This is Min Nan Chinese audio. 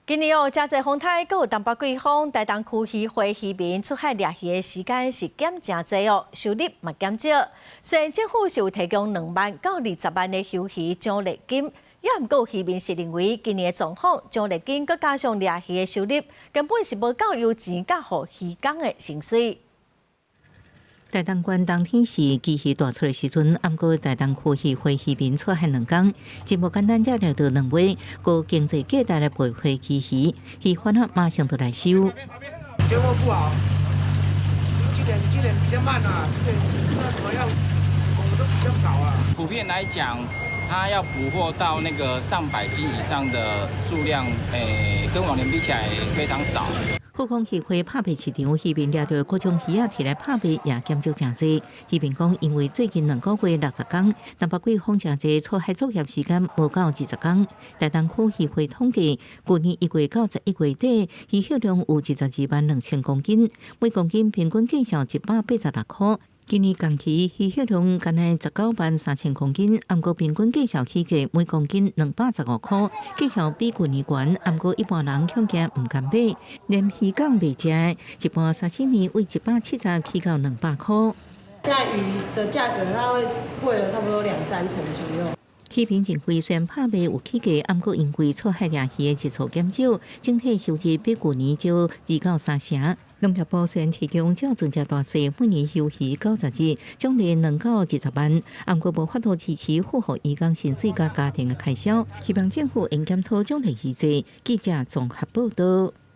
今年哦，誠濟風颱，閣有東北季風，台東區漁會漁民出海掠魚的時間是減誠濟哦，收入嘛減少。雖然政府是有提供2萬到20萬的休漁獎勵金，也毋過漁民是認為今年的狀況，獎勵金閣加上掠魚的收入，根本是無夠油錢佮予漁工的薪水。台東縣冬天是旗魚大出的時陣，毋過台東區漁會漁民出海2工，真無簡單，才掠著兩尾高經濟價值的白花旗魚，魚販仔馬上就來收。結果不好，今年比較慢啊，今年那怎麼樣，什麼都比較少啊。普遍來講，它要捕獲到那個上百斤以上的數量，跟往年比起來非常少。富岡漁會拍賣市場，漁民掠著各種魚仔提來拍賣也減少誠濟。漁民講，因為最近2個月60工，東北季風誠濟，出海作業時間無夠20工。台東區漁會統計，舊年1月到11月底，漁獲量有22萬2千公斤，每公斤平均價數186塊。今年同期漁獲量干焦19萬3千公斤，毋過平均價數起價每公斤215塊，價數比舊年懸，毋過一般人恐驚毋敢買，連漁港賣食，一盤沙西米為170起到200塊。現在魚的價格，它會貴了差不多兩三成左右。漁民認為，雖然拍賣有起價，毋過因為出海掠魚的日數減少，整體收入比舊年少2到3成。農業部雖然提供照準這大細，每年休漁90日，獎勵2到20萬，毋過無法度支持符合漁工薪水佮家庭的開銷。希望政府應檢討獎勵機制。記者綜合報道。